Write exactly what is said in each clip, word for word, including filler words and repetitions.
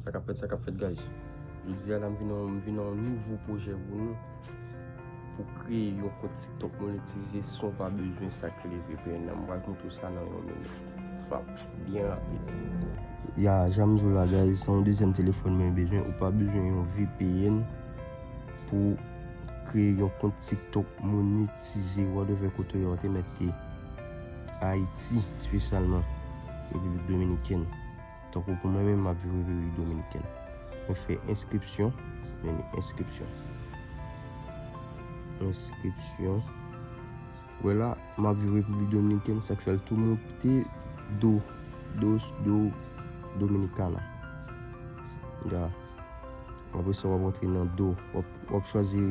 Sa k ap fèt, sa k ap fèt, guys. Jodi a la, m vin an, m vin an nouvo pwojè pou nou. Pou kreye yon kont TikTok monetize san w pa bezwen sa k rele V P N nan. M pral montre w sa nan yon minit. Fap, byen rapid. Ya, jan m di w la, guys, se yon dezyèm telefòn mwen bezwen. Ou pa bezwen yon V P N pou kreye yon kont TikTok monetize. Whatever kote w te mete Ayiti, espesyalman Repiblik Dominikèn. Tankou pou mwen menm, m ap viv Repiblik Dominikèn. Mwen fè enskripsyon. Men li enskripsyon. Enskripsyon. Wè la, m ap viv Repiblik Dominikèn, sa k fè l tou monte do, do, do Dominicana. Ya. Apre sa, w ap antre nan do. W ap, w ap chwazi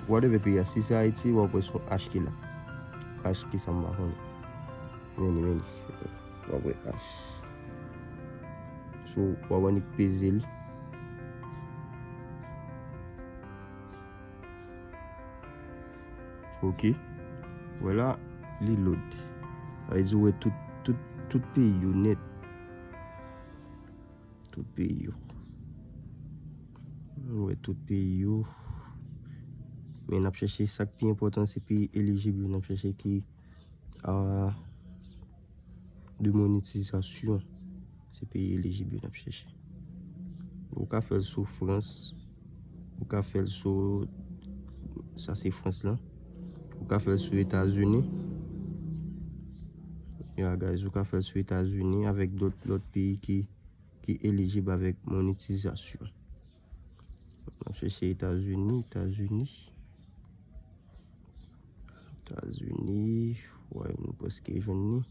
whatever peyi a. Si se Ayiti, w ap wè se yon H ki la. H ki sa m pa konnen. Men li, men li. W ap wè H. So, w ap annik peze l. Ok. Vwala, li load. Sa vle di w wè tout, tout, tout peyi yo nèt. Tout peyi yo. Ou wè tout peyi yo. Men n ap chèche sa k pi enpòtan, se peyi elijib yo n ap chèche ki a de monetizasyon. Se peyi elijib yo n ap chèche. Ou ka fè l sou Frans. Ou ka fè l sou, sa se Frans lan. Ou ka fè l sou Etazini. Ya, guys, ou ka fè l sou Etazini avèk dòt, lòt peyi ki, ki elijib avèk monetizasyon. N ap chèche Etazini, Etazini. Etazini, wè, nou prèske jwenn li.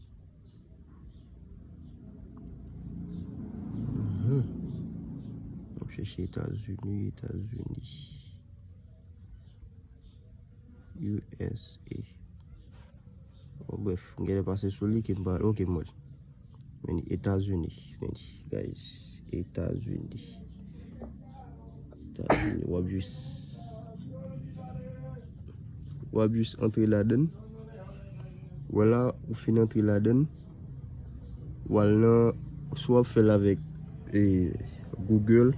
Mhm. N ap chèche Etazini, Etazini. U S A. Bon, brèf, m genlè pase sou li ke m pa, ok, m wè l. Men li Etazini, men li, guys, Etazini. Etazini, w ap jis, w ap jis antre ladann. Vwala, ou fin antre ladann. W al nan, si w ap fè l avèk, eh, Google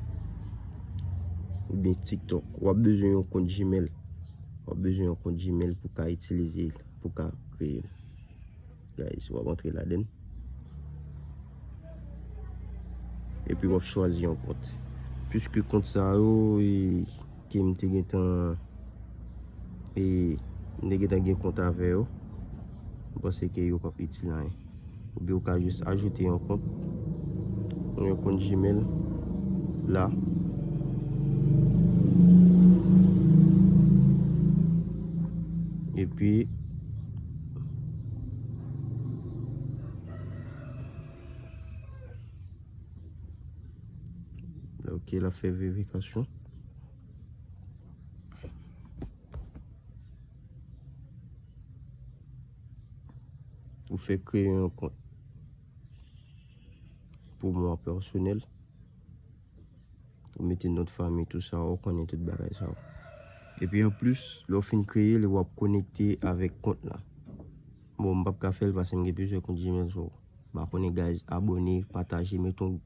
oubyen TikTok, w ap bezwen yon kont Gmail. W ap bezwen yon kont Gmail pou ka itilize l, pou ka kreye l. Guys, w ap antre ladann. Epi w ap chwazi yon kont. Piske kont sa yo, e, ke m te gentan, e, m te gentan gen kont avè yo, m panse ke yo p ap itil anyen. Oubyen ou ka jis ajoute yon kont, yon kont Gmail la. Epi, ok, l ap fè verifikasyon. Ou fè kreye yon kont pou mwen pèsonèl. Ou mete non de fanmi, tou sa, ou konnen tout bagay sa yo. Epi anplis, lè w fin kreye l, w ap konekte avèk kont la. Bon, m p ap ka fè l paske m gen plizyè kont Gmail, so, m pa konnen, guys, abòne, pataje, mete yon,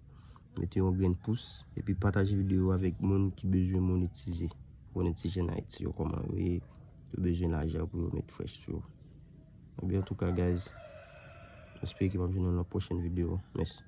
mete yon grenn pous, epi pataje videyo avèk moun ki bezwen monetize. Konnen ti jèn Ayiti yo kòman yo ye, yo bezwen lajan pou yo met frèch sou yo. Ebyen, antouka, guys, m espere ke m ap jwenn nou nan pwochèn videyo. Mèsi.